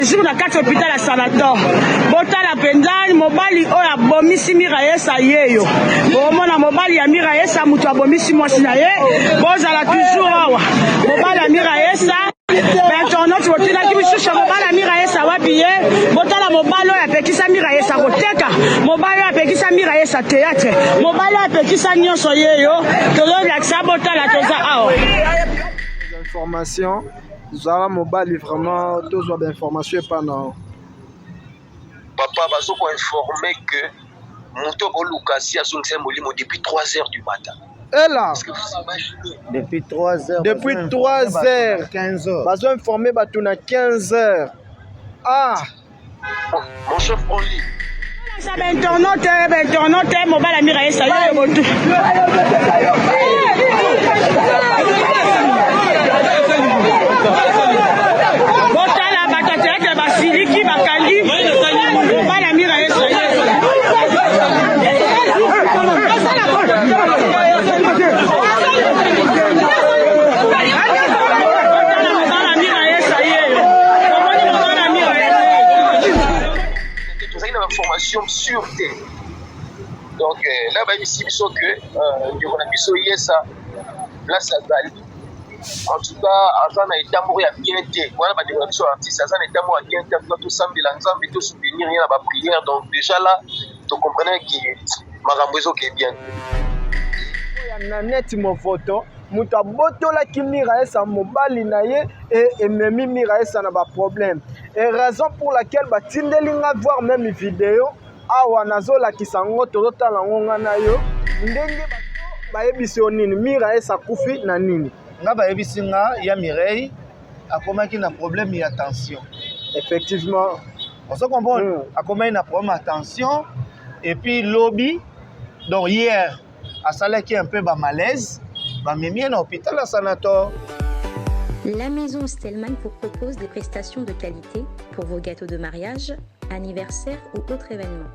Jour na kati hôpital ya Sanator. Botala mpenza mobali oyo abomisi Mirayesa yeyo. Bomona mobali ya Mirayesa moto abomisi mwasi na ye. Bozala toujours awa. Mobali ya Mirayesa bainternaute botinaki misusu ya mobali ya Mirayesa wapi ye? Botala mobali oyo apekisa Mirayesa koteka, mobali oyo apekisa Mirayesa théâtre, mobali oyo apekisa nyonso yeyo. Tozolakisa botala toza awa. Information zala mobali vraiment tozwa ba information epa na yo. Papa bazo ko informer que moto boluka si azongisa molimo depuis 3 heures du matin. Ela. Est-ce que vous imaginez? Depuis 3 heures. Depuis 3 heures. 15 heures. Bazo informer bato na 15 heures. Ah. Mon chef Only. Ba internaute, ba internaute, mobali amira yesa yo botu. Botala bato ya théâtre basiliki bakangi mobali amira yesa yo. Tozali na information sûre te. Donc euh, là bayebisi biso que euh, ndeko na biso yesa place azali en tout cas aza na état moko ya bien te wana bandeko na biso artiste aza na état moko ya bien te en tout cas tosambela nzambe tosoutenir ye na baprière donc déjà là tocomprenait que makambo ezoke bien te ya Nanette Movoto moto abotolaki Miraesa mobali na ye e ememi Miraesa na ba problème et raison pour laquelle batindeli nga voir même video awa nazolakisa yango tozotala yango nga na yo ndenge bato bayebisi yo nini Miraesa akufi na nini nga bayebisi nga ya Mireille akomaki na problème ya tension effectivement ozo comprendre akomaki na problème ya tension et puis lobi donc hier asalaki un peu ba malaise bamemi ye na hôpital ya sanator. La maison Stelman vous propose des prestations de qualité pour vos gâteaux de mariage, anniversaire ou autres événements.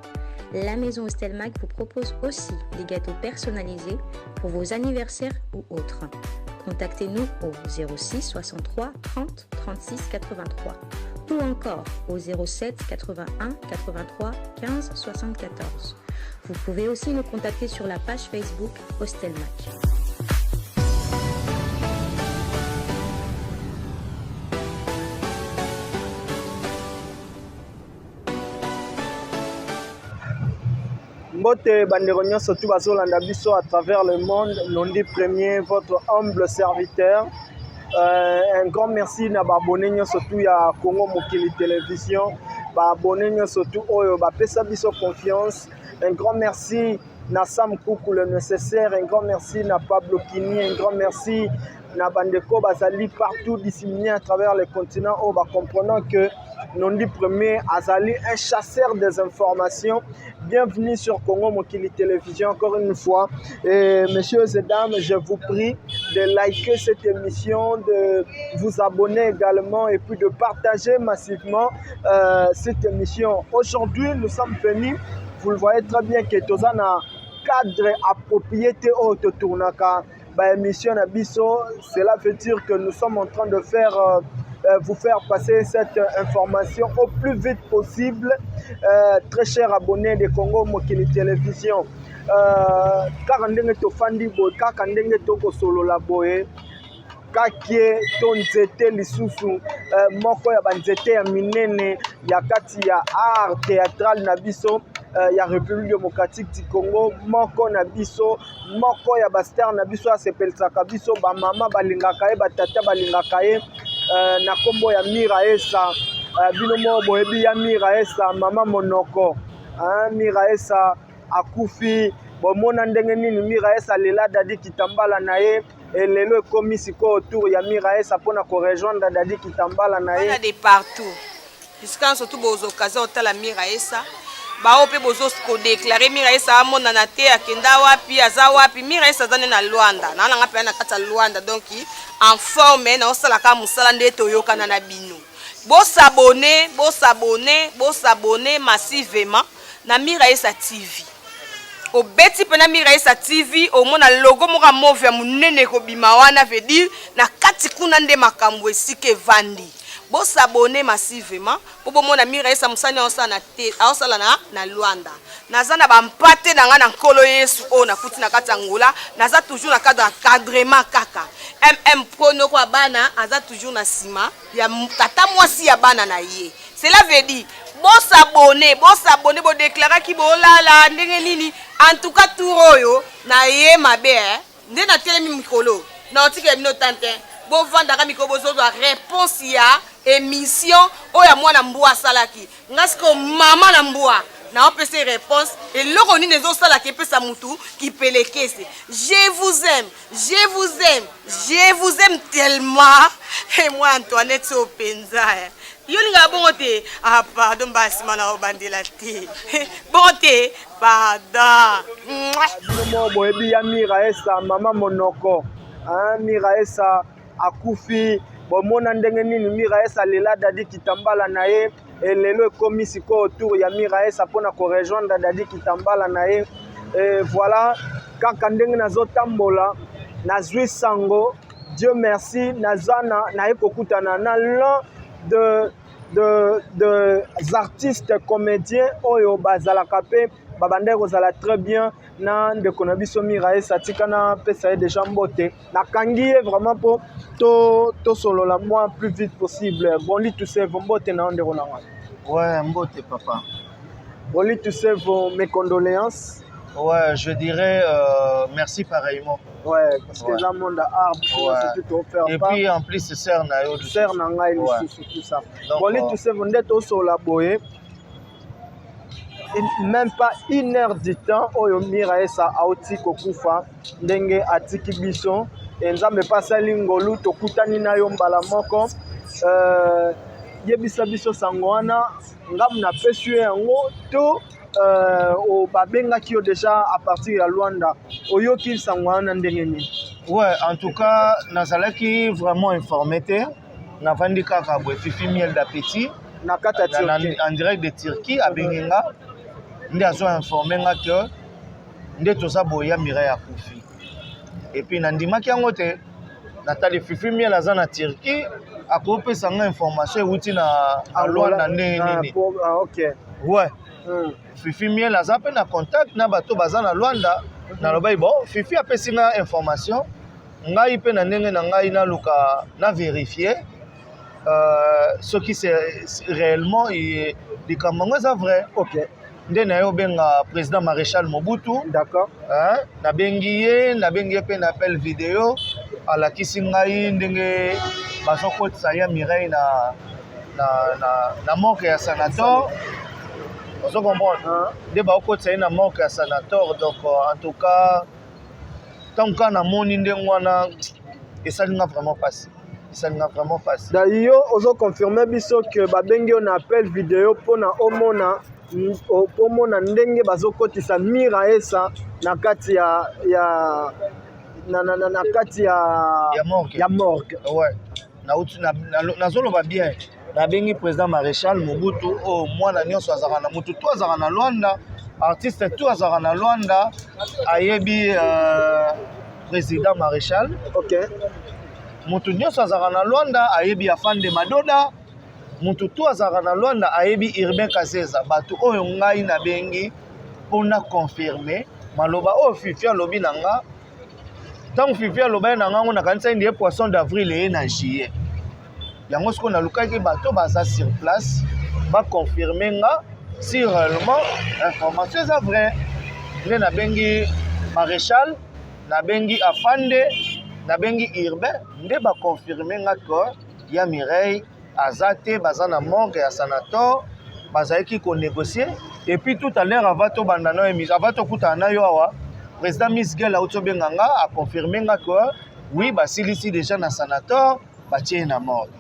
La maison Stelmac vous propose aussi des gâteaux personnalisés pour vos anniversaires ou autres. Contactez-nous au 06 63 30 36 83 ou encore au 07 81 83 15 74. Vous pouvez aussi nous contacter sur la page Facebook Hostelmac. Mbote bandeko nyonso tu bazolanda biso à travers le monde, Nondi Premier, votre humble serviteur. Euh, un grand merci na baabonné nyonso tu ya Congo Mokili Télévision, baabonné nyonso tu oyo bapesa biso confiance. Un grand merci na Sam Kuku le nécessaire, un grand merci na Pablo Kini, un grand merci na bandeko bazali partout disséminés à travers le continent oyo bacomprenant que Nondi Premier azali un chasseur des informations. Bienvenue sur Congo Mokili Télévision encore une fois. Et messieurs et dames, je vous prie de liker cette émission, de vous abonner également et puis de partager massivement euh, cette émission. Aujourd'hui, nous sommes venus, vous le voyez très bien que toza na cadre approprié te oyo totournaka ba émission na biso. Cela veut dire que nous sommes en train de faire euh, euh, vous faire passer cette information au plus vite possible. Euh, très cher abonné de Congo Mokili Télévision. Euh, kaka ndenge tofandi boye kaka ndenge tokosolola boye kakie to nzete lisusu euh, moko ya banzete ya minene ya kati ya art théâtral na biso euh, ya République démocratique du Congo moko na biso moko ya bastar na biso asepelisaka biso bamama balingaka ye batata balingaka ye euh, na nkombo ya Mira Esa euh, bino moko boyebi ya Mira Esa mama monoko hein, Mira Esa akufi bomona ndenge nini Mira Esa alela Dadi Kitambala na ye elelo ekomi sikoyo tour ya Mira Esa mpona korejoindre Dadi Kitambala na ye bana de partout bisika nyonso tu bozwa occasion otala Mira Esa baoyo mpe bozo kodeklare Mira Esa amonana te akenda wapi aza wapi Mira Esa aza nde na Luanda naa nanga mpenza na kati ya Luanda donc en forme naosalaka mosala nde toyokana na bino bosabone bosabone bosabone massivement na Mira Esa TV obeti mpena Mira Esa TV omona logo moko ya mauve ya monene ekobima wana veut dire na kati kuna nde makambo esika evandi. Bo s'abonner massivement po bomona Miraesa mosani aosala na te aosala na na Luanda. Naza na ba mpate na nga na Nkolo Yesu oyo nakuti na kati ya Angola, naza toujours na cadre ya encadrement kaka. MM Pro noko ya bana aza toujours na sima ya tata mwasi ya bana na ye. Cela veut dire bo s'abonner, bo s'abonner, bo declaraki bolala ndenge nini? En tout cas tour oyo na ye mabe eh. Nde na telemi mikolo na otikela bino temps te bovandaka mikolo bozozwa réponse ya émission oyo ya mwana mbwa asalaki nga sikoyo mama na mbwa naopesa réponse eloko nini ezosalaka epesa mutu kipelekese. Je vous aime, je vous aime, je vous aime tellement. E moi Antoinette oyo mpenza yo olingaka bongo te. Ah pardon, mbala nsima na obandela te bongo te, pardon. Bino moko boyebi ya Mira Esa, mama monoko, hein, Mira Esa akufi. Bomona ndenge nini Mira Esa alela Dadi Kitambala na ye. Elelo ekomi sikoyo tour ya Mira Esa mpona korejoindre Dadi Kitambala na ye. Et voilà, kaka ndenge nazotambola nazwi sango, Dieu merci, naza na naye kokutana na l'un de artistes comédiens oyo bazalaka mpe babandaki kozala très bien na ndeko na biso Mira Esa. Tika napesa ye déjà mbote, nakangi ye vraiment mpo tosolola mwa plus vite possible. Boli Tusevo, mbote na yo ndeko na ngai. Ouais, mbote papa. Boli Tusevo, mes condoléances. Ouais, je dirais merci pareillement. Ouais, parce que eza monde ya art, biso nyonso tu tofaire. Et puis en plus sœur na yo. Sœur na ngai lisusu, tout ça. Boli Tusevo, nde tosolola boye, même pas une heure du temps oyo Mira Esa auti kokufa, ndenge atiki biso e Nzambe mpe asali ngolu tokutani na yo mbala moko. Yebisa biso sango wana, ngamu napesi yo yango to babengaki yo déjà à partir ya Luanda? Oyoki sango wana ndenge nini? Ouais, en tout cas nazalaki vraiment informé te. Navandi kaka boye, Fifi Miel d'Appétit na kati ya Turquie. En direct de Turquie, abengi nga nde azo informe nga ke nde toza boye, ya Mireille akufi. Et puis nandimaki yango te. Natali Fifi Miel aza na Turquie, akopesa nga information ewuti na Luanda ndenge nini? Ah, ok. Ouais. Fifi Miel aza mpe na contact na bato baza na Luanda. Nalobaki bon, Fifi apesi nga information, ngai mpe na ndenge na ngai naluka na vérifie soki c'est réellement likambo yango eza vrai. Nde na ye obenga président maréchal Mobutu. Hein, nabengi ye mpe na appel vidéo, alakisi ngai ndenge bazokotisa ya Mireille na morgue ya sanator. Ozo comprendre nde baokotisa ye na morgue ya sanator. Donc en tout cas, ntango kaka namoni ndenge wana, esali nga vraiment mpasi, esali nga vraiment mpasi. Da yo ozoconfirme biso ke babengi yo na appel vidéo mpona omona ndenge bazokotisa Mira Esa na kati ya na kati ya Ya morgue. Ya morgue. Ouais, nauti nazoloba bien, nabengi président maréchal Mobutu oyo mwana nyonso azalaka na mutu to azalaka na Lwanda, artiste to azalaka na Lwanda ayebi président maréchal. Motu nyonso azalaka na Lwanda ayebi Afande Madoda. Motu to azalaka na Lwanda ayebi Urbain Kazeza. Bato oyo ngai nabengi mpona confirme maloba oyo Fifi alobi na nga. Ntango Fifi aloba ye na ngango, nakanisaki nde poisson d'avril eye na juillet yango. Sikoyo nalukaki bato baza sur place baconfirme nga si réellement information eza vrai. Nde nabengi maréchal, nabengi Afande, nabengi Urbain, nde baconfirme nga ke ya Mireille aza te, baza na morgue ya sanator, bazalaki konégocier. Et puis tout à l'heure, avant tobanda na émission, avant tokutana na yo awa, président Miss Gel auti obenga nga, aconfirme nga ke oui, basilisi déjà na sanator, batie ye na morgue.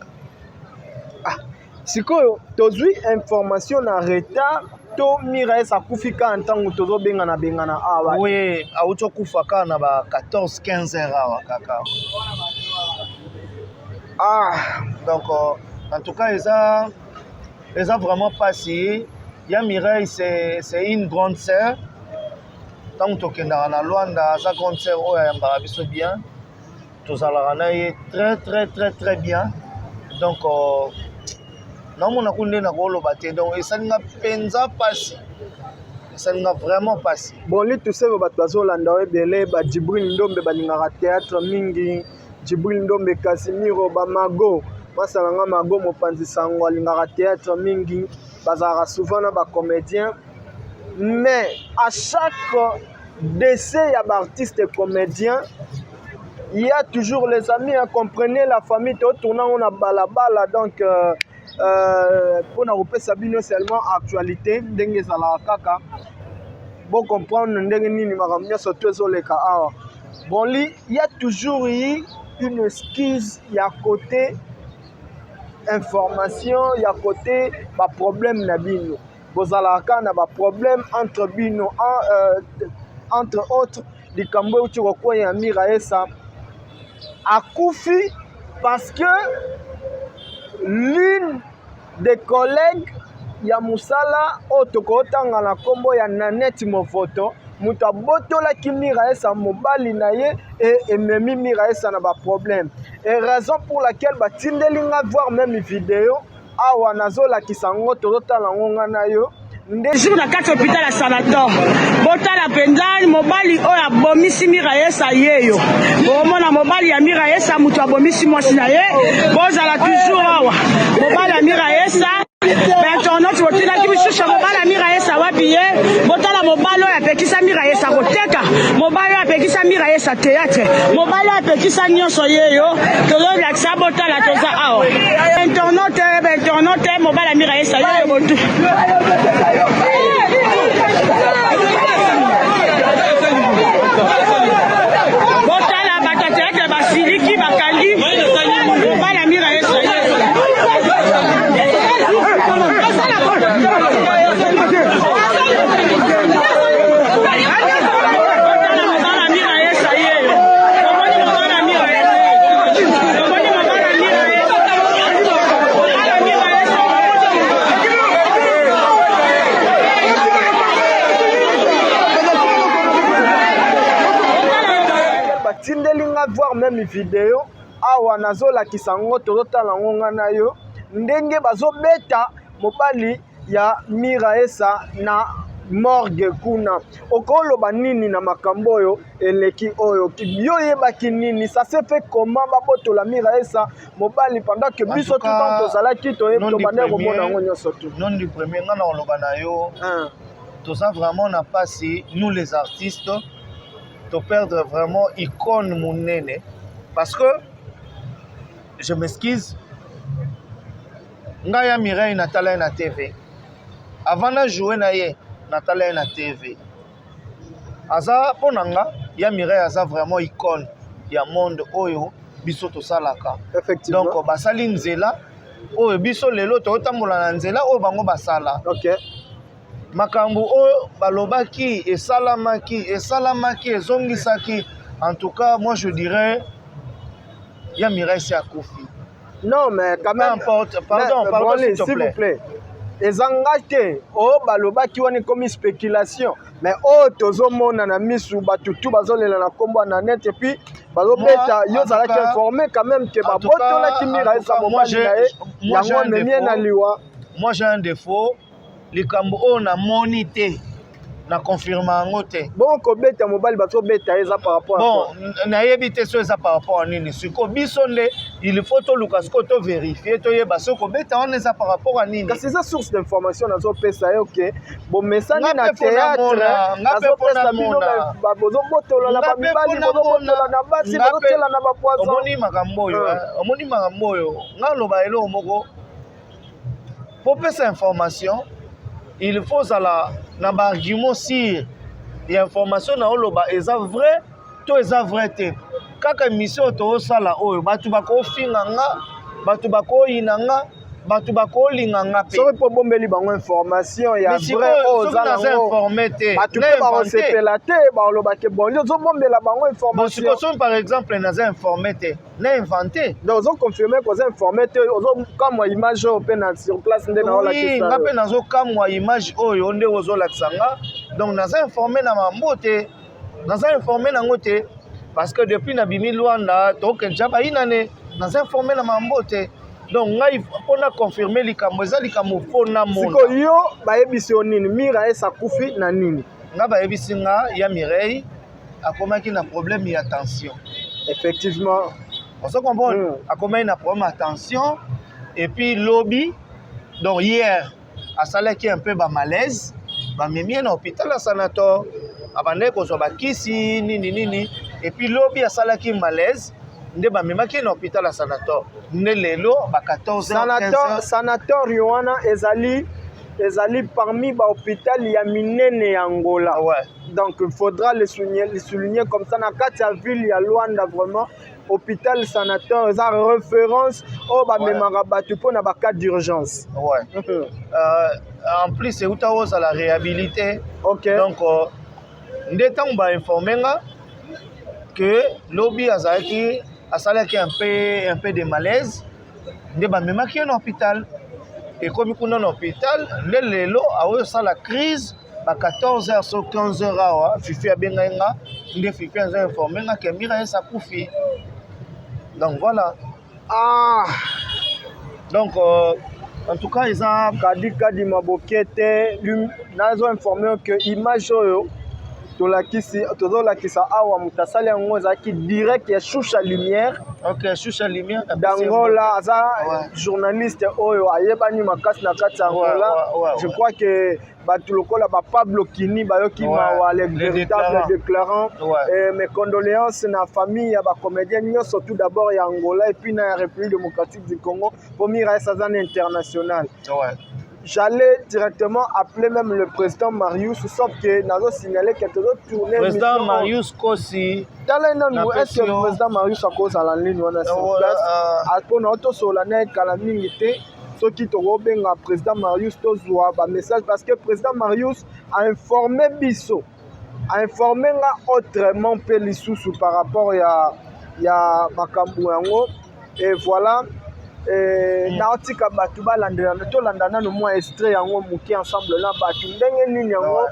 Ah, sikoyo tozwi information na retard to Mira Esa akufi kaka ntango tozobengana bengana awa? Oui, auti okufa kaka na ba 14 15 heures awa kaka. Ah. Donc en tout cas eza vraiment mpasi. Ya Mireille, c'est une grande sœur. Ntango tokendaka na Lwanda, aza grande sœur oyo ayambaka biso bien, tozalaka na ye très très très très bien. Donc Naomona ku nde nakoloba te. Donc esali nga mpenza mpasi, esali nga vraiment mpasi. Bon, Lituseve, bato bazolanda yo ebele, ba Djibril Ndombe balingaka théâtre mingi, Djibril Ndombe, Casimiro, bamago masala nga mago mopanzi sango alingaka théâtre mingi, bazalaka souvent na bacomédien. Mais à chaque décès ya baartiste comédien, il y a toujours les amis, hein, comprenez la famille, totourna ngo na balabala. Donc mpona kopesa bino seulement actualité ndenge ezalaka kaka, bocomprendre ndenge nini makambo nyonso to ezoleka awa. Bon, il y a toujours eu une excuse ya côté information, ya côté baproblème na bino. Bozalaka kaka na baproblème entre bino, entre autres likambo euti kokwea, Mira Esa akufi parce que l'une des collègues ya mosala oyo tokotanga na nkombo ya Nanette Movoto, moto abotolaki Mira Esa mobali na ye e ememi Mira Esa na baproblème, et raison pour laquelle batindeli nga voir même vidéo awa. Nazolakisa yango, tozotala yango nga na yo nde. Jour na kati hôpital ya Sanator, botala mpenza mobali oyo abomisi Mirayesa yeyo. Bomona mobali ya Mirayesa, moto abomisi mwasi na ye. Bozala toujours awa, mobali ya Mirayesa. Bainternaute botinaki misusu ya mobali ya Mirayesa wapi ye? Botala mobali oyo apekisa Mirayesa koteka, mobali oyo apekisa Mirayesa théâtre, mobali oyo apekisa nyonso yeyo. Tozolakisa, botala, toza awa, internaute, bainternaute, mobali ya Mirayesa yeyo botu. Botala bato ya théâtre basiliki, bakangi mobali ya Mirayesa yeyo. Botala mobali ya Mirayesa yeyo. Omoni mobali ya Mirayesa, omoni mobali ya Mirayesa, mobali ya Mirayesa. Batindeli nga voir même vidéo awa. Nazolakisa yango, tozotala yango nga na yo ndenge bazobeta mobali ya Miraesa na morgue kuna. Okoloba nini na makambo oyo eleki oyo? Yo oyebaki nini? Ça s'est fait comment babotola Miraesa mobali pendant que biso tout temps tozalaki tobandaki komona yango nyonso tu? Non, du premier, nga na koloba na yo, toza vraiment na mpasi, nous les artistes, toperdre vraiment icône monene, parce que, je m'excuse, ngai ya Mireille natala ye na TV avant na joue na ye, natala ye na TV. Aza mpo na nga, ya Mireille aza vraiment icône ya monde oyo biso tosalaka. Donc basali nzela oyo biso lelo tozotambola na nzela oyo bango basala. Makambo oyo balobaki esalamaki, esalamaki, ezongisaki. En tout cas, moi je dirais ya Mireille si akufi. Non, mais quand même. Peu importe, pardon. Mais, pardon, bon, s'il te s'il plaît. Vous plaît, eza nga te oyo balobaki wana ekomi spéculation, mais oyo tozomona na misu, bato tu bazolela na nkombo ya Nanette et puis bazobeta. Yo ozalaki informé quand même ke babotolaki Miraesa mobali na ye, yango amemi ye na liwa? Moi, j'ai un défaut: likambo oyo namoni te, na confirme yango te. Bongo kobeta mobali, bazobeta, eza par rapport? Bon, nayebi te so eza par rapport à nini. Sikoyo biso nde il faut toluka sikoyo, tovérifie, toyeba soki kobeta wana eza par rapport à nini. Kasi eza source d'information nazopesa yo ke bomesani na théâtre, nazopesa bino, bozobotola na bamibali, bozobotola na basi, bozotiela na bapoison. Omoni makambo oyo, omoni makambo oyo, nga loba eloko moko: po pesa information, il faut ozala na baargument sûr ya information na oloba eza vrai to eza vrai te. Kaka émission oyo toosala oyo, bato bakofinga nga, bato bakoyina nga, bato bakolinga nga mpe. Soki mpo obombeli bango information ya vrai oyo oza nango, informé te, bato mpe bakosepela te, balobake bon, ozobombela bango information. Bon, sikoyo soki par exemple naza informé te, na inventé? Donc ozoconfirme koza informé te, ozokamwa image oyo mpe na sur place nde naolakisa? Nga mpe nazokamwa image oyo nde ozolakisa nga. Donc naza informé na mambo te, naza informé nango te, parce que depuis nabimi Lwanda, tokende ja bayinane, naza informé na mambo te. Donc ngai mpona confirme likambo, eza likambo mpo namona. Sikoyo yo bayebisi yo nini? Mira Esa akufi na nini? Nga bayebisi nga ya Mireille akomaki na problème ya tension. Effectivement. Ozo comprendre? Akomaki na problème ya tension et puis lobi, donc hier, asalaki un peu bamalaise, bamemi ye na hôpital ya sanator, abandaki kozwa bakisi nini nini, et puis lobi asalaki malaise nde bamemaki ye na hôpital ya sanator, nde lelo ba 14. Sanatorio wana ezali parmi bahôpital ya minene ya Angola. Donc il faudra le souligner comme ça, na kati ya ville ya Luanda, vraiment hôpital sanator eza référence oyo bamemaka bato mpona bacas d'urgence. Ouais. En plus euta ozala réhabilité. Donc nde ntango bainforme nga que lobi azalaki, asalaki un peu de malaise, nde bamemaki ye na hôpital. Ekomi kuna na hôpital nde lelo aoyo osala crise ba 14 heures so 15 heures. Awa Fifi abengai nga, nde Fifi aza informe nga ke Mira Esa akufi. Donc voilà. Ah. Donc en tout cas eza Kadi Kadi Maboke te, nazo informe que image oyo tolakisi, tozolakisa awa, moto asali yango ezalaki direct ya Shusha Lumière. Ok, Shusha Lumière. D'Angola, aza journaliste oyo ayebani makasi na kati ya Angola. Je crois que bato lokola bapablo Kini bayoki mawa, le véritable déclarant. Mes condoléances na famille ya bacomédien nyonso, tout d'abord ya Angola et puis na ya République démocratique du Congo, po Mira aza na international. J'allais directement appeler même le président Marius, sauf que nazo signaler que tozo tourner. Président Marius Kosi. Tala nanu, est-ce que président Marius akozala en ligne wana sur place mpona otosola na ye? Kala mingi te, soki tokobenga président Marius, tozwa bamessage, parce que président Marius a informé biso, ainforme nga autrement mpe lisusu par rapport ya makambo yango. Et voilà, naotika bato balandela, tolanda nano mwa extrait yango moke ensemble na bato, ndenge nini yango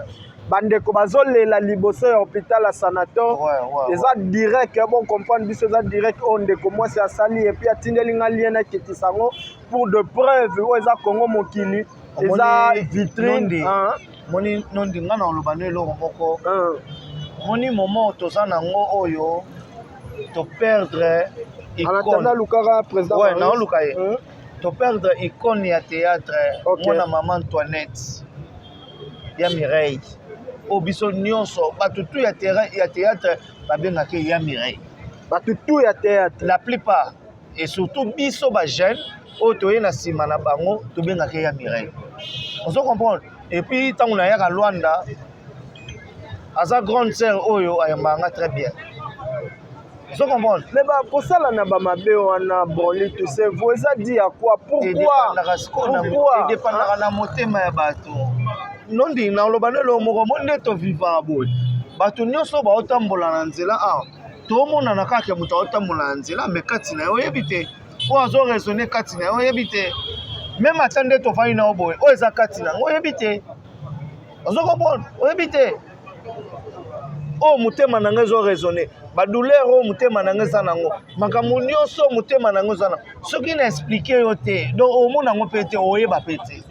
bandeko bazolela liboso ya hôpital ya sanator. Eza direct, bon, comprendre biso, eza direct oyo ndeko mwasi asali, et puis atindeli nga lien, nakitisa yango pour de preuve. Oyo eza Congo Mokili, eza vitrine. Moni Nondi, nga na oloba no eloko moko. Moni moment toza nango oyo, toperdre. Icône lukaka président. Ouais, naoluka ye. Toperdre icône ya théâtre, mwana mama Antoinette ya Mireille, oyo biso nyonso bato tu ya théâtre babengaki ya Mireille. Bato tu ya théâtre. La plupart, et surtout biso bajeune oyo toye na nsima na bango, tobengaki ya Mireille. Ozo comprendre? Et puis ntango nayaka Lwanda, aza grande sœur oyo ayambaka nga très bien. Ozo comprendre? Mais bakosala na bamabe wana, Broli, tu sais, vous eza dit à quoi? Pourquoi? Pourquoi? Edépendaka na motema ya bato. Nondi, naloba nde eloko moko mo nde tovivaka boye. Bato nyonso baotambola na nzela awa, tomonana kaka moto aotambola na nzela, mais kati na ye oyebi te oyo azo raisonner, kati na ye oyebi te. Même ata nde tovandi na yo boye, oyo eza kati na yango oyebi te. Ozo comprendre? Oyebi te oyo motema na ngai ezo raisonner, badouleur oyo motema na ngai eza nango, makambo nyonso oyo motema na ngai eza na. Soki na expliquer yo te, donc omona yango mpe te, oyeba mpe te.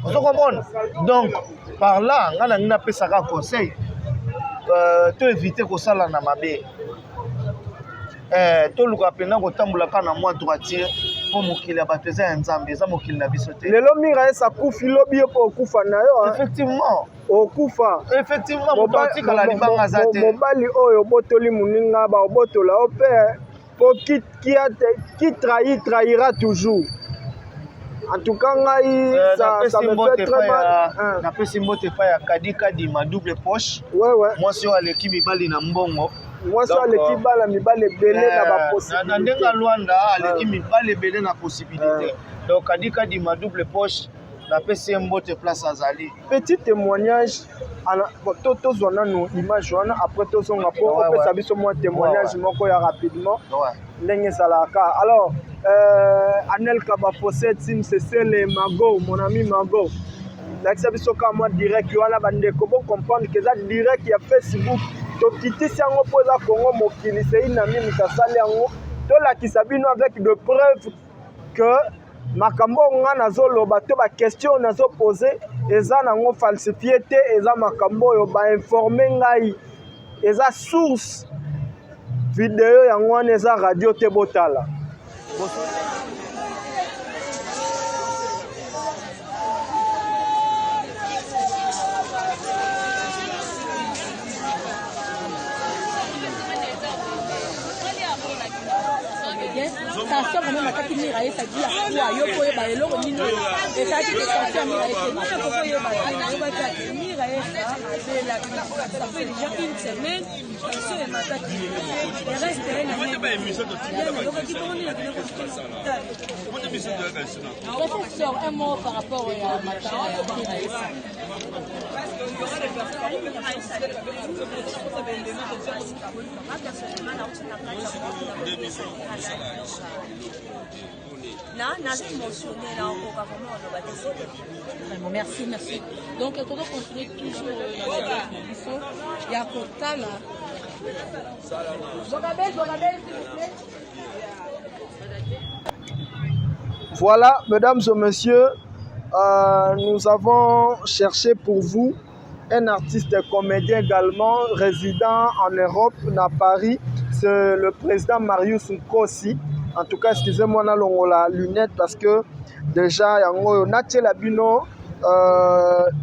Ozo comprendre? Donc par là, ngai nangi napesaka conseil, to éviter kosala na mabe, toluka mpenza kotambola kaka na mwa droiture, mpo mokili ya bato eza ya Nzambe, eza mokili na biso te. Lelo Mira esa akufi, lobi yo mpo okufa na yo. Effectivement. Okufa. Effectivement, moto atikala libanga aza te. Mobali oyo obotoli moninga, baobotola yo mpe, po qui trahit trahira toujours. En tout cas ngai, ça me fait très mal. Napesi mbote epai ya Kadi Kadima double poche. Mwasi oyo aleki mibali na mbongo. Mwasi oyo aleki bala mibali ebele na bapossibilité. Na ndenge ya Lwanda, aleki mibali ebele na possibilité. Donc Kadi Kadima double poche, napesi ye mbote place azali. Petit témoignage, tozwa nanu image wana, après tozonga mpo opesa biso mwa témoignage moko ya rapidement, ndenge ezalaka. Alors Anel Kabafose, Tim Sesele Mago, mon ami Mago, lakisa biso kaka mwa direct wana, bandeko bocomprendre ke eza direct ya Facebook. Tokitisi yango mpo eza Congo Mokili, sei na mimi tasali yango, tolakisa bino avec de preuve. que makambo oyo nga nazoloba to ba question oyo nazo pose eza nango falsifie te, eza makambo oyo ba informe ngai, eza source video yango wana, eza radio te, botala. Tension quand même akati mira ye sadi ya kwa yo po yeba eloko nini esalaki ke tension ya mira ye te nini akoki oyeba te nayoba te ake mira ye sa abelaki ça fait déjà une semaine tension emataki le reste ye na nayokaki bongo nini akende kosuka na hôpital. Professeur, un mot par rapport ya matanga ya mira ye sa. Na naza émotionné na okoka vraiment oloba te. Vraiment, merci, merci. Donc, tozo continuer toujours na ba na biso ya kotala. Bokabel, Bokabel, s'il vous plaît. Voilà, mesdames et messieurs, nous avons cherché pour vous un artiste comédien également résident en Europe, à Paris. C'est le président Marius Nkosi. En tout cas, excusez-moi, nalongola lunette parce que déjà, yango natiela bino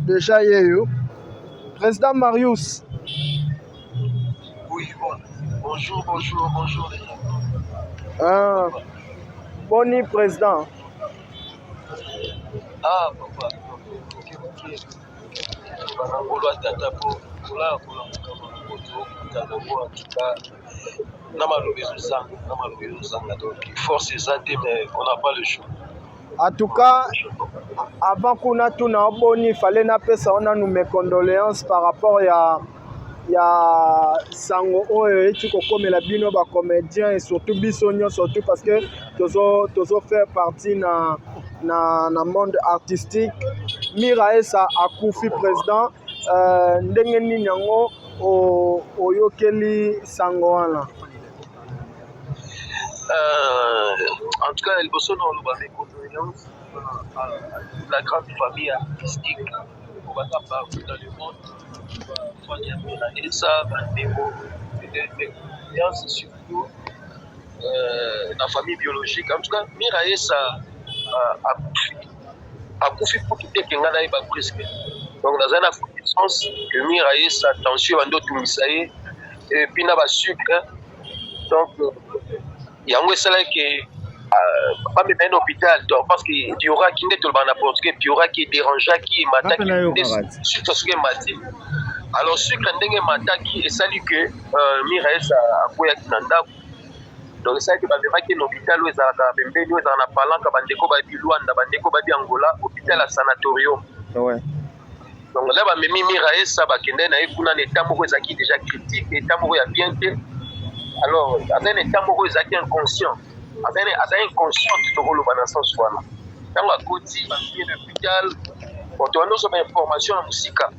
déjà yeyo. Président Marius. Oui, bon, bonjour, bonjour, bonjour les gens. Boni président. Ah, papa, ok, ok. Banangolo tata po kola kolamuka bango tokutana ngo en tout cas na maloba ezozanga, na maloba ezozanga, donc force eza te, mais on n'a pas le choix. En tout cas, avant kuna tuna boni, fallait napesa yo nanu mes condoléances par rapport ya sango oyo eti kokomela bino ba comédien et surtout biso nyonso tout, parce que tozo faire partie na monde artistique. Mira Esa akufi, président, ndenge nini yango oyokeli sango wana? En tout cas, liboso na oloba mes condoléances à toute la grande famille artistique oyo baza partout dans le monde, famille ya Mira Esa, bandeko, mes condoléances surtout na famille biologique. En tout cas, Mira Esa akufi, akufi kutu te ke ngai nayeba presque. Donc nazali na connaissance que Mira Esa, tension ebandi otungisa ye et puis na basucre. Donc yango esalaki bamema ye na hôpital, donc parce que epioraki, nde tolobaka na portugais, epioraki, edérangeaki, emataki nde sucre. Soki emati, alors sucre ndenge emataki esali ke Mira Esa akweyaki na ndako. Donc esalaki bamemaki na hôpital oyo ezalaka pembeni, oyo ezalaka na Palanka. Bandeko bayebi Lwanda, bandeko bayebi Angola, hôpital ya sanatorium. Donc là bamemi Mira Esa, bakende na ye kuna na état moko ezalaki déjà critique, état moko ya bien te. Alors azali na état moko ezalaki inconscient, azali inconsciente, tokoloba na sens wana. Ntango akoti, bamemi na hôpital. Bon, toyandi ozwa bainformation na mosika,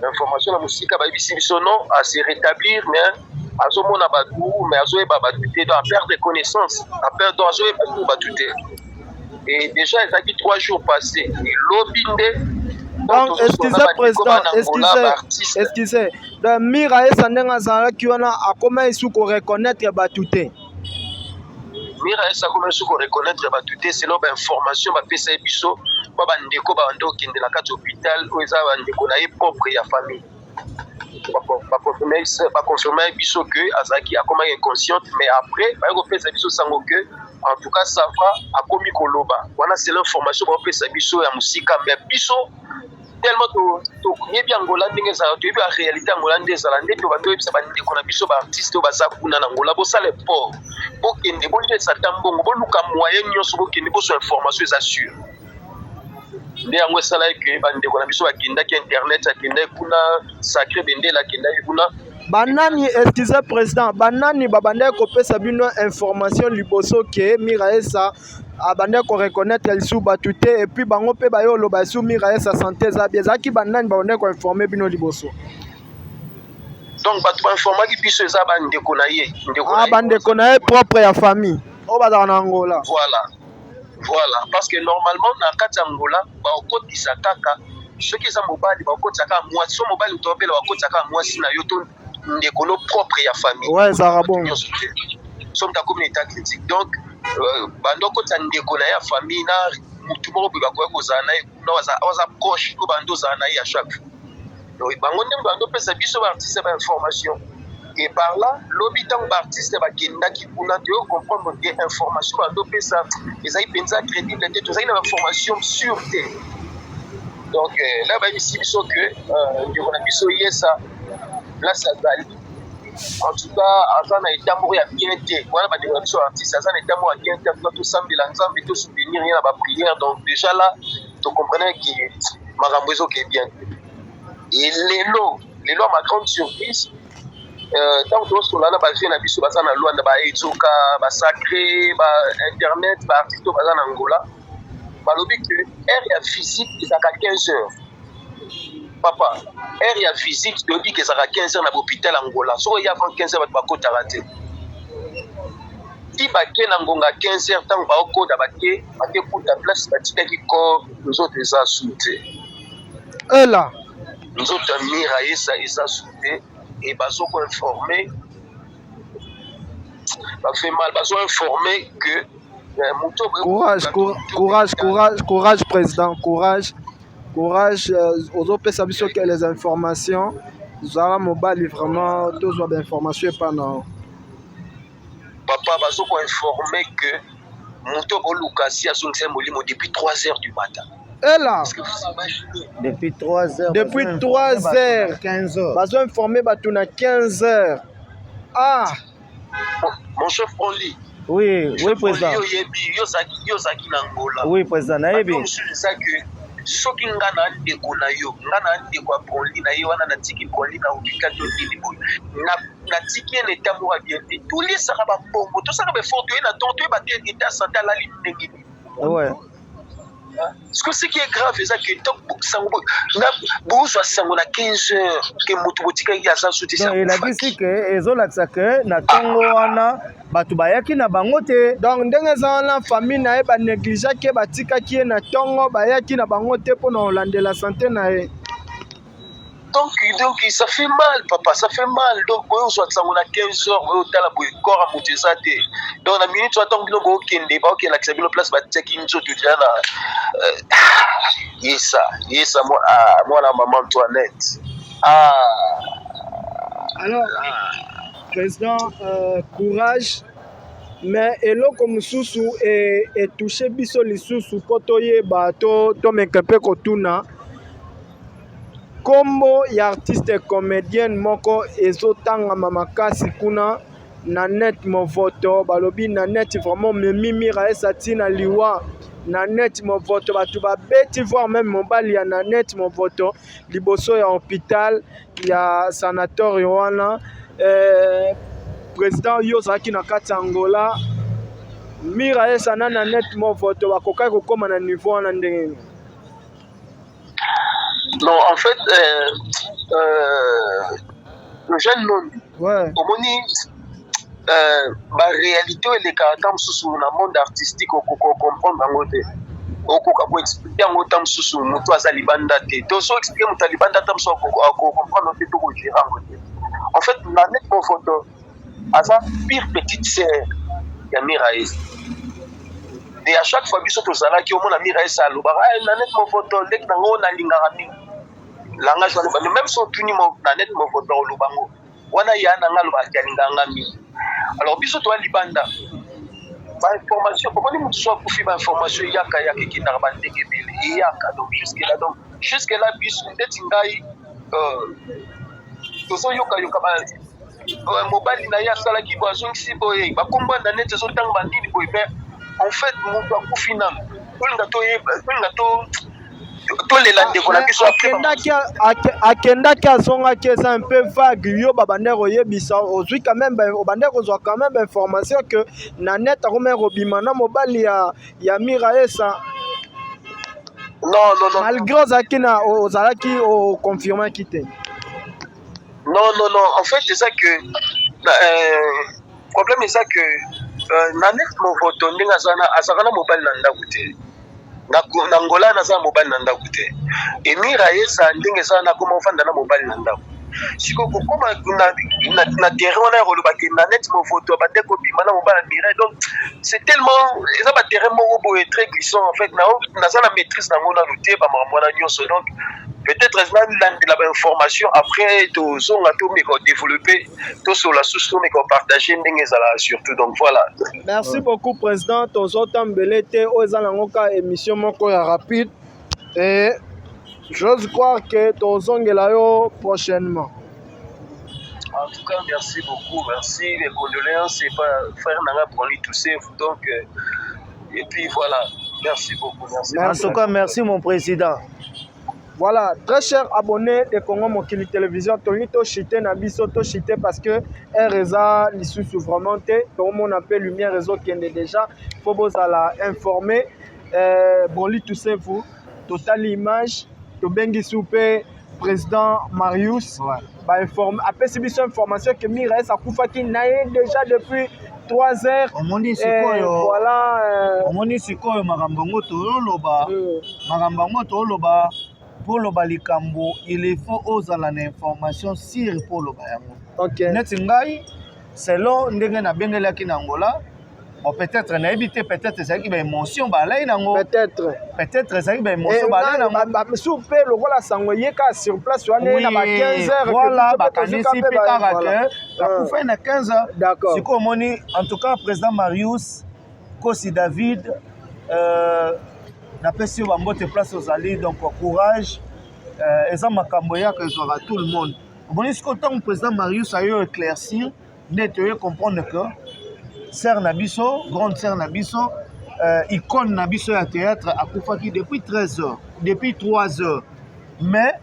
information na mosika, bayebisi biso non, ase rétablir, mais azomona bato, mais azoyeba bato te. Donc aperdre connaissance, aperdre, donc azoyeba tu bato te. Et déjà ezalaki 3 jours passé, elobi nde. Donc excusez président, excusez, excusez. Donc Mira Esa, ndenge azalaki wana, akoma esu koreconnaître bato te? Mira Esa akoma esu koreconnaître bato te, selon bainformation bapesa ye biso mpo bandeko bande okende na kati ya hôpital oyo eza bandeko na ye propre ya famille, baconfirme ye biso ke azalaki, akomaki inconsciente. Mais après baye kopesa biso sango ke en tout cas ça va, akomi koloba. Wana c'est l'information baopesa biso ya mosika, mais biso tellement toyebi Angola ndenge ezala, toyebi ya réalité Angola nde ezala, nde tobandi oyebisa bandeko na biso baartiste oyo baza kuna na Angola: bosala effort, bokende, bolesa ata mbongo, boluka moyen nyonso, bokende bozwa information eza sûr. Nde yango esalaki ke bandeko na biso bakendaki, internet akendaki kuna, sacré bendele akendaki kuna. Banani, excusez président, banani babandaki kopesa bino information liboso ke Mira Esa abandaki koreconnaître lisusu bato te, et puis bango mpe baye oloba esu Mira Esa santé eza bien? Ezalaki banani babandaki koinforme bino liboso? Donc bato bainformaki biso eza bandeko na ye, ndeko na ye. Bandeko na ye propre ya famille oyo bazalaka na Angola? Voilà. Voilà, parce que normalement na kati ya Angola bakotisa kaka soki eza mobali, bakotisa kaka mwasi. So mobali to bela, bakotisa kaka mwasi na yo to ndeko no propre ya famille. Ouais, ezalaka bongo. Nyonso te. So moto akomi na état critique, donc bando okotisa ndeko na ye ya famille na mutu moko boye bakoki kozala na ye kuna, aza proche to bando ozala na ye à chaque fois. Donc bango nde bando opesa biso baartiste bainformation. Et par là, lobi ntango baartiste bakendaki kuna, toyo comprendre ke information bando opesa ezali mpenza crédible te, tozali na bainformation sûre te. Donc là bayebisi biso ke ndeko na biso Yesa, place azali, en tout cas aza na état moko ya bien te. Wana bandeko na biso artiste aza na état moko ya bien te. En tout cas tosambela Nzambe, tosoutenir ye na baprière. Donc déjà là tocomprenait ke makambo ezoke bien te. Et lelo lelo, à ma grande surprise, ntango tozosola na bavieux na biso baza na Lwanda, baezoka basacré bainternet, baartiste oyo baza na Angola, balobi ke heure ya visite ezalaka 15 heures. Papa, heure ya visite toyebi ke ezalaka 15 heures na bahôpital Angola. Soki oya avant 15 heures, bato bakotaka te. Ti bake na ngonga 15 heures, ntango baokota, bake kuta place batikaki corps, nzoto eza su te. Ela. Nzoto ya Mira esa eza su te. E bazokoinforme, bafe mal, bazoinforme que moto Courage, courage, courage, courage, président, courage, courage. Ozopesa biso ke les informations, zala mobali vraiment, tozwa bainformation epa na yo. Papa, bazokoinforme que moto boluka si azongisa molimo depuis 3 heures du matin. Ela. Est-ce que vous imaginez? Depuis 3 heures. Depuis 3 heures. 15 heures. Bazoinforme bato na 15 heures. Ah. Mon chef Only. Oui, président. Yo yebi, yo ozalaki na Angola. Oui, président, nayebi. Bato mosusu eza ke soki nga na ndeko na yo, nga na ndeko ya Broli na ye wana, natiki Broli na hôpital to nini boye, natiki ye na état moko ya bien te, tolisaka bambongo, tosalaka baeffort, toye na ntongo, toyeba te état santé alali ndenge nini. Parce que ce qui est grave eza ke sango bozwa sango na 15 heures ke moto botikaki aza su te. Donc elakisi ke, ezolakisa ke na ntongo wana bato bayaki na bango te. Donc ndenge eza wana, famille na ye banégligeaki ye, batikaki ye na ntongo, bayaki na bango te mpona kolandela santé na ye. Donc ça fait mal, papa, ça fait mal. Donc boye ozwa sango na 15 heures, boye otala boye, corps ya moto eza te. Donc na minute wana, ntango bino bookende, baokelakisa bino place batiaki nzoto deja na Yesa Yesa, mwana mama Antoinette, ah. Alors président, courage. Mais eloko mosusu etouche biso lisusu mpo toyeba, tomeka mpe kotuna, nkombo ya artiste comédienne moko ezotangama makasi kuna na net, Movoto. Balobi na net vraiment memi Mira esa ntina liwa na net Movoto. Bato babeti, voire même mobali ya na net Movoto liboso ya hôpital ya sanatorio wana. Président, yo ozalaki na kati ya Angola, Mira esa na net Movoto bakokaki kokóma na niveau wana ndenge nini? Non, en fait, le jeune Nondi, omoni, baréalité oyo elekaka ntan mosusu na monde artistique, okoka comprendre yango te, okoka koexpliquer yango ntan mosusu moto aza libanda te. To so expliquer moto ya libanda, ntan mosusu akocomprendre te to kogérer yango te. En fait, Nanette Movoto aza pire petite sœur ya Miraes. Et à chaque fois biso tozalaki omona Miraes alobaka: "Nanette Movoto, ndenge nango nalingaka mingi." Langage wana, bando même so otuni Nanette Movoto, oloba ngo wana ya nanga, alobaka alingaka nga mingi. Alors biso toya libanda, bainformation, omoni, motu so akufi, bainformation eyaka, yaka, ekendaka bandenge ebele, eyaka. Donc jusque là, donc jusque là biso ndeti ngai, tozoyokayoka mobali na ye asalaki boye, azongisi boye, bakombo na neti ezotanga banini boye. Mais en fait moto akufi nanu, tolinga toyeba, tolinga tolela ndeko na biso. Akendaki, azongaki, eza un peu vague. Yo babandaki koyebisa, ozwi quand même, obandaki kozwa quand même information que na net akomaki kobima na mobali ya Mira Esa? Non, non, non. Malgré ozalaki na, ozalaki oconfirmaki te. Non, non, non, en fait eza que problème eza que Nanette Movoto ndenge aza na azalaka na mobali na ndako te. Na, na Angola naza na mobali na ndako te. Emir Ayesa ndenge eza na koma ofanda na mobali na ndako. Sikoyo kokoma na, na, na terrain wana ya koloba ke Nanette Movoto abande kobima na mobali ya Mireille, donc c'est tellement eza ba terrain moko boye très glissant en fait. Na naza na maîtrise nango nanu te ba makambo wana nyonso, donc peut-être nalandela ba information, après tozonga tomeka kodévelopper, tosola susu, tomeka kopartage ndenge ezalaka surtout. Donc voilà. Merci beaucoup, président. Tozotambele te, oyo eza nango ka émission moko ya rapide et j'ose croire que tozongela yo prochainement. En tout cas, merci beaucoup, merci. Les condoléances, c'est pas frère Nanga Brony Toussé. Donc, et puis voilà, merci beaucoup. Merci. En tout cas, merci mon président. Voilà, très cher abonné de Congo Mokili Télévision, tolingi tochite na biso, tochite parce que heure eza lisusu vraiment te, tomona mpe lumière ezokende déjà, mpo bozala informé. Boli Tusefu, totali image, tobengisi mpe président Marius, bainforme, apesi biso information ke Miraes akufaki na ye déjà depuis 3 heures. Omoni sikoyo, voilà. Omoni sikoyo makambo yango tozoloba, makambo yango tozoloba, mpo oloba likambo, il faut ozala na information sûre mpo oloba yango. Neti ngai, selon ndenge nabengelaki na Angola, bon, peut-être nayebi te, peut-être ezalaki baémotion balai nango. Peut-être. Peut-être ezalaki baémotion balai nango. Su mpe lokola sango eyeka sur place wana ye na ba 15 heures. Voilà, bakanisi mpe kaka ke akufai na 15 heures. Sikoyo omoni, en tout cas, président Marius Kosi David, napesi yo bambote place ozali. Donc courage, eza makambo eyaka, ezwaka tout le monde. Omoni sikoyo, ntango président Marius ayo éclaircir nde toye comprendre que sœur na biso, grande sœur na biso, icône na biso ya théâtre akufaki depuis 13 heures, depuis 3 heures, mais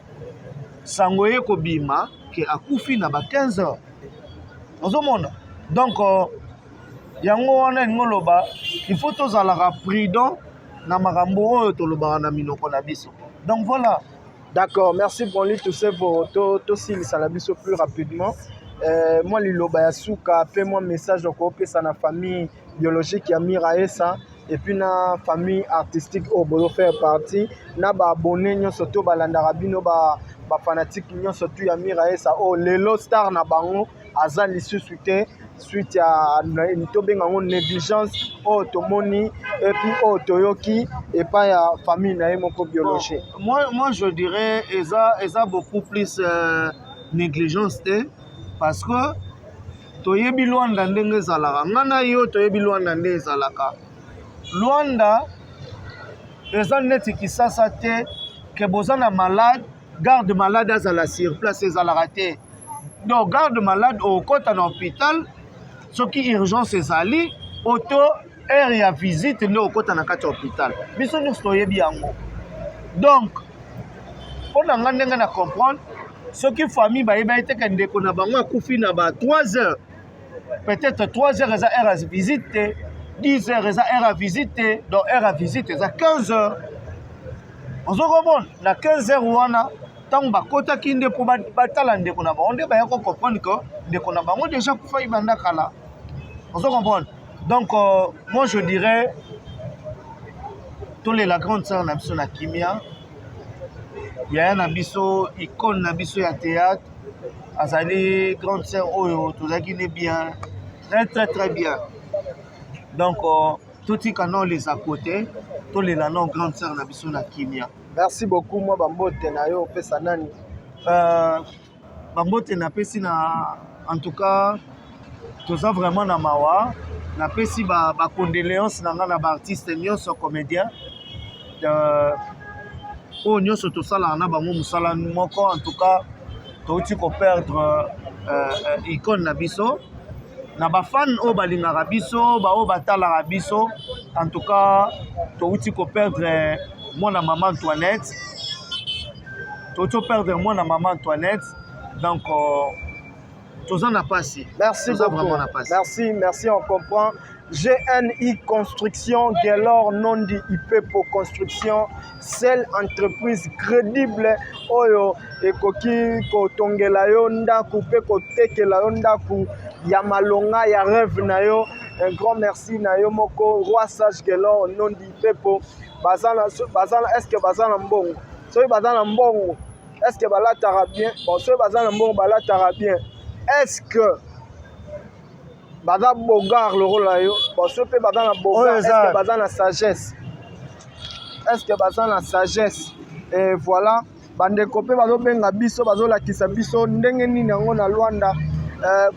sango ye kobima ke akufi na ba 15 heures. Ozomona, donc yango wana elingi oloba il faut tozalaka prudent na makambo oyo tolobaka na minoko na biso. Donc voilà. D'accord, merci Bonli Tusevo. Tosilisa na biso plus rapidement. Mwa liloba ya suka mpe mwa message okopesa na famille biologique ya Miraesa et puis na famille artistique oyo bozofaire partie, na baabonné nyonso to balandaka bino, bafanatike nyonso tu ya Miraesa oyo lelo star na bango aza lisusu te, suite ya tobenga yango négligence oyo tomoni et puis oyo toyoki epai ya famille na ye moko biologique. Bon, moi je dirais eza beaucoup plus négligence te, parce que toyebi Lwanda ndenge ezalaka. Nga na yo toyebi Lwanda nde ezalaka. Lwanda eza neti Kisasa te ke boza na malade, garde malade azala sur place, ezalaka te. Donc garde malade okɔta na hôpital soki urgence ezali, oto heure ya visite nde okɔta na kati ya hôpital. Biso nyonso toyebi yango. Donc mpo na nga, ndenge na comprendre, soki famille bayebaki te ke ndeko na bango akufi na ba 3 heures, peut-être 3 heures eza heure ya visite te, 10 heures eza heure ya visite te, donc heure ya visite eza 15 heures. Ozo comprendre, na 15 heures wana ntango bakotaki nde mpo batala ndeko na bango, nde baya kocomprendre ke ndeko na bango déjà akufaki banda kala. Ozo comprendre? Donc moi je dirais tolela grande sœur na biso na kimia, yaya na biso, icône na biso ya théâtre. Azali grande sœur oyo tozalaki ne bien, très très très bien. Donc totika no les à côté, tolela no grande sœur na biso na kimia. Merci beaucoup. Mwa bambote na yo, opesa nani? Bambote napesi na, en tout cas toza vraiment na mawa. Napesi bacondoléance ba na ngai na baartiste nyonso, comédien oyo nyonso tosalaka na bango mosala moko. En tout cas touti koperdre icône na biso. Na bafan oyo balingaka biso, baoyo batalaka biso, en tout cas touti koperdre mwana mama Antoinette, touti koperdre mwana mama Antoinette. Donc toza na pasi. Merci toza beaucoup. Vraiment na pasi. Merci, merci, on comprend. GNI Construction, Gelor Nondi Ipepo Construction, seule entreprise crédible oyo ekoki kotongela yo ndako mpe kotekela yo ndako ya malonga ya rêve na yo. Un grand merci na yo moko roi sage Gelor Nondi Pepo. Baza na baza na est-ce que baza na mbongo? Soki baza na mbongo, est-ce que balataka bien? Bon, soki baza na mbongo balataka bien. Est-ce que baza bogar lokola yo? Bon, soki mpe baza na bogar, est-ce que baza na sagesse? Est-ce que baza na sagesse? Et voilà. Bandeko mpe bazobenga biso, bazolakisa biso ndenge nini yango na Luanda.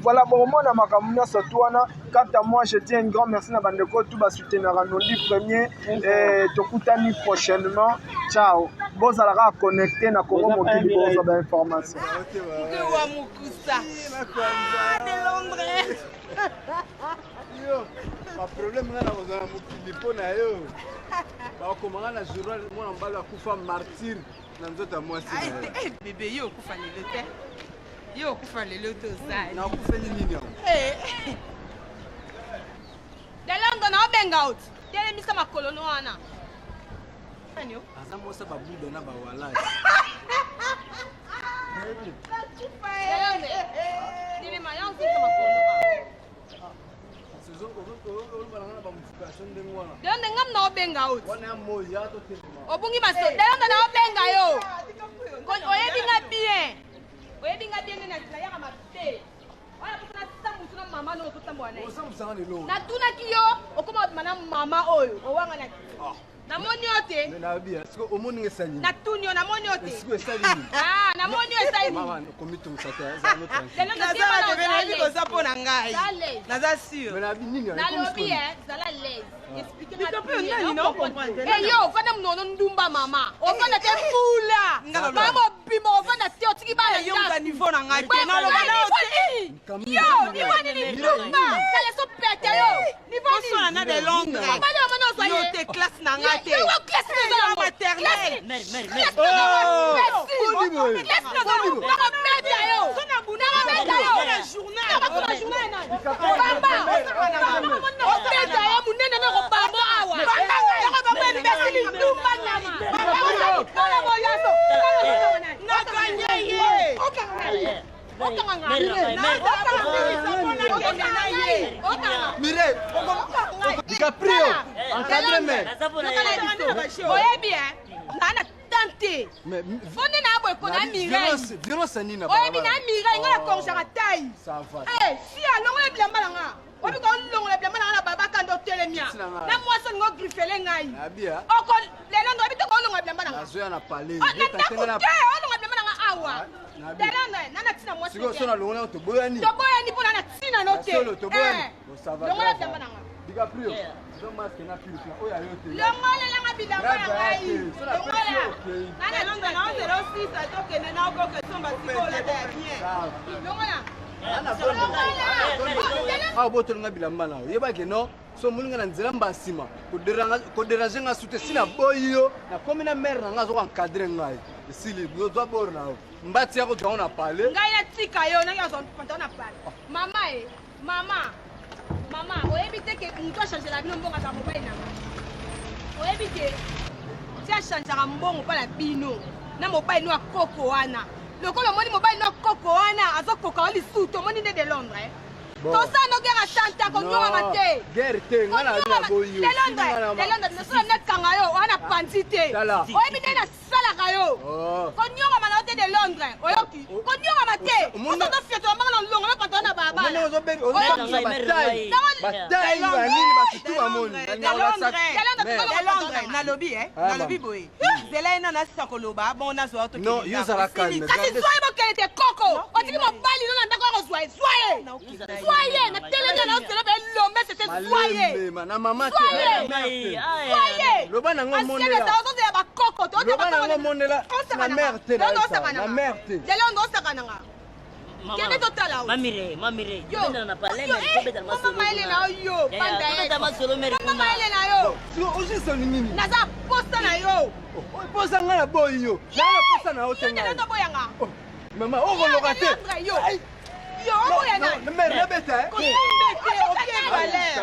Voilà, bokomona makambo nyonso tu wana. Quant à moi, je tiens un grand merci na bandeko tout basoutenaka Nondi Premier. Tokutani prochainement. Ciao. Bozalaka connecté na Congo Mokili, bozwa ba information. Yo, ba problème nga na kozala mokili mpo na yo. Bakomaka na journal mwana mobali akufa martyr na nzoto ya mwasi. Eh, bebe yo okufa lelo te. Yo okufa lelo te ozali. Nakufeli nini yango? Eh. Delando na obenga out. Telemisa makolo no wana. Aza mwasi ba buda na ba walai. Delando. Telema yango makolo. Delonde ngam na obenga yo obungi maso. Delonde na obenga yo oyebi nga bien, oyebi nga bien nde nayaka mabe wana mposa nasambusu na mama no ozotambola na ye. Natunaki yo okoma obima na mama oyo owanganaki. Namoni yo te. Natuni yo, namoni yo te. Namoni yo esali nini? Koza mpo na ngai naza sur. Nalobi zala l'aise. Yo ofanda monono ndumba mama ofanda te fula mama mobimba ofanda te otiki bana yo niveau na ngai te naloba na yo te. Yo niveau nini ndumba kale so pete yo niveau nini na de Londres yo te classe na ngai te yo classe na maternelle. Classe na nakobeta yo nakobeta yo nakobamba obeta yo munene nakobambo awa nakobambo imbesili ndumba nyama mpona bolaso nakanye ye. Mireille, DiCaprio, encadré mais. Oyebi naa na tante fonde na boye na Mireille. Violence nini? Oyebi na Mireille nga na korjaka tai si alongola bilamba na nga oyebi ko longola bilamba na nga na babaka ndo otelemia na mwasi olingo griffele ngai oko lelo ndo oyebi te kolongola bilamba na nga na palais na ndako te olongola bilamba na nga awa lelo na na ntina mwasi. Sikoyo so nalongola toboyani. Toboyani mpo na na ntina no te. Longola bilamba na nga. DiCaprio, zo masque na pile oyo ayo te. Longolelanga bilamba na ngai. Longola. Nana na ozela osisa tokende na okoka esomba sikoyo olata ya bien. Longola. Awa botolinga bilamba na yo yebake no so omoni nga na nzela mba nsima koderange nga su te si naboyi yo nakomi na mare na nga azoka encadre ngai esili ozwa bor na yo mbati ya kozwa ngo na pale ngai natika yo nangi azwa pantalon na pale mama e mama mama oyebi te ke moto achangela bino mbongo azala mobali na nga oyebi te ti achangeaka mbongo mpa na bino na mobali no akoko wana lokola omoni mobali no akoko wana azokoka yo lisusu tomoni nde de Londres tosala no guerre atanta konyongama te. Guerre te nga na boyi yo. De Londres, de Londres nasala nakanga yo wana panzi te oyebi nde nasalaka yo konyongama na yo te de Londres oyoki konyongama te ototofietola mbanga na longo na pantalon na balabala. Batai banini basutu bamoni. Nalobi nalobi boye nzela ye nano asisa koloba bongo nazwa. Non, yo ozala calme. Kasi zwa ye bokele te koko otiki mobali no na ndako ya kozwa ye zwa ye zwa ye na telemi na ozela be elombe sete zwa ye na mama te zwa ye loba nango monela ozozela bakoko te loba nango monela na mère te na mère te lelo ndo osaka nanga kende totala. Mamire, mamire, tobetana na palais, mere tobetana masolo. Mama mayele na yo panda ye tobetana masolo mere. Mama mayele na yo ojise nini? Naza posa na yo. Posa nga na boyi yo na posa na yo te. Ngai toboyanga. Mama okoloka te. Yo yo oboya nani? Mere nabeta. Kosimba te opie valeur,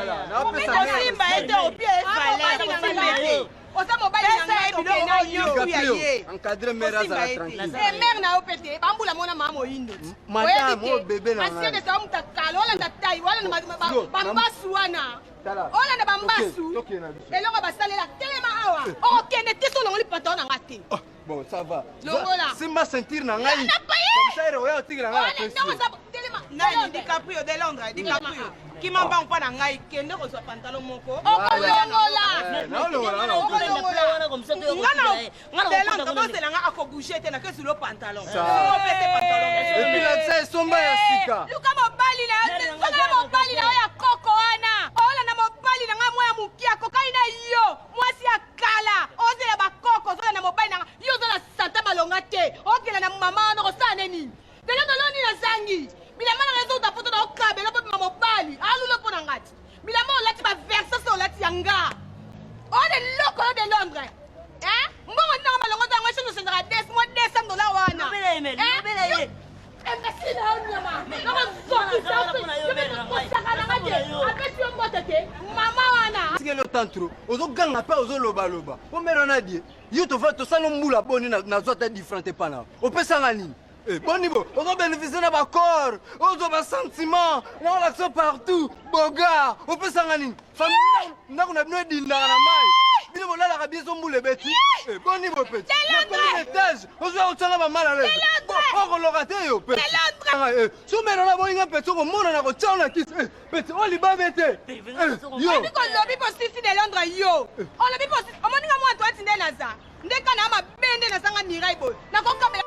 kosimba ye te opie valeur, kosimba te. Oza mobali na Pesa ngai ye tokende biloko na oyo yo. ya ye. Encadre mère azala tranquille. Eh, mère na yo pe te bambula mona mama moyindo Madame, oyo bebe na ngai. asiete sa muta kala olanda tai olanda Yo, bambasu wana Tala. olanda bambasu Toke, toke na biso. eloko basalela telema awa okende te so olongoli pantalon na nga te Oh, bon, ça va. Longola. Simba ceinture na ngai. Na paye. Comme ça, oya otikela ngai Olanda apesi. ndongo oza telema Nani DiCaprio de Londres, DiCaprio. Kima mbangu mpo na ngai, kende kozwa pantalon moko. Okolongola. Eh, naolongola, naolongola. Okolongola. Nga Nga na de Londres, bosela nga akobouge te, nakezula pantalon. Ça. Opese pantalon. Et puis lakisa esomba ya sika. luka mobali na yo songela mobali na yo ya koko wana olanda mobali na nga mwa ya moke akokani na yo mwasi ya kala ozela bakoko ozolanda mobali na nga yo oza na santa malonga te okenda na mama wana kosala ne nini lelo lelo nini azangi bilamba nanga ezouta poto na okabela mpo bima mobali alulo mpo na nga ti bilamba olati baverse se olati ya nga oyo eloko yo de Londres Hein? Mbongo nini yango malongo yango echange ochangeaka des mwa 200 dollar wana. Lobela ye, mère, Hein? lobela ye. Imbécile na yo nyama. Nakozokisa nanga te. Apesi yo mbote te. Mama wana. Tikeli yo temps trop. Ozoganga mpe ozolobaloba. Po mère wana die. Yo tova tosala mbula boni nazwa ata different epa na yo. Opesanga nini? Eh, boni bo ozobénéficie na bacorps, ozwa basentiment, naolakisa partout, bogar, opesanga nini? Famille ndako na bino edindaka na mai. Bino bolalaka biso mbula ebeti. Eh, boni bo peti. Nakomi na étage, ozwa kotyanga bamala leze. Okoloka te yo peti. Eh, so mère wana boyinga peti okomona na kotya na kisi. Eh, peti oyo libabe te. Eh, yo. Oyebi kolobi mpo sisi de Londres yo. Olobi mpo sisi. Omoni nga mwa Antoinette nde naza. Nde ka na mabe nde nazanga Mireille boye. Nakokabela.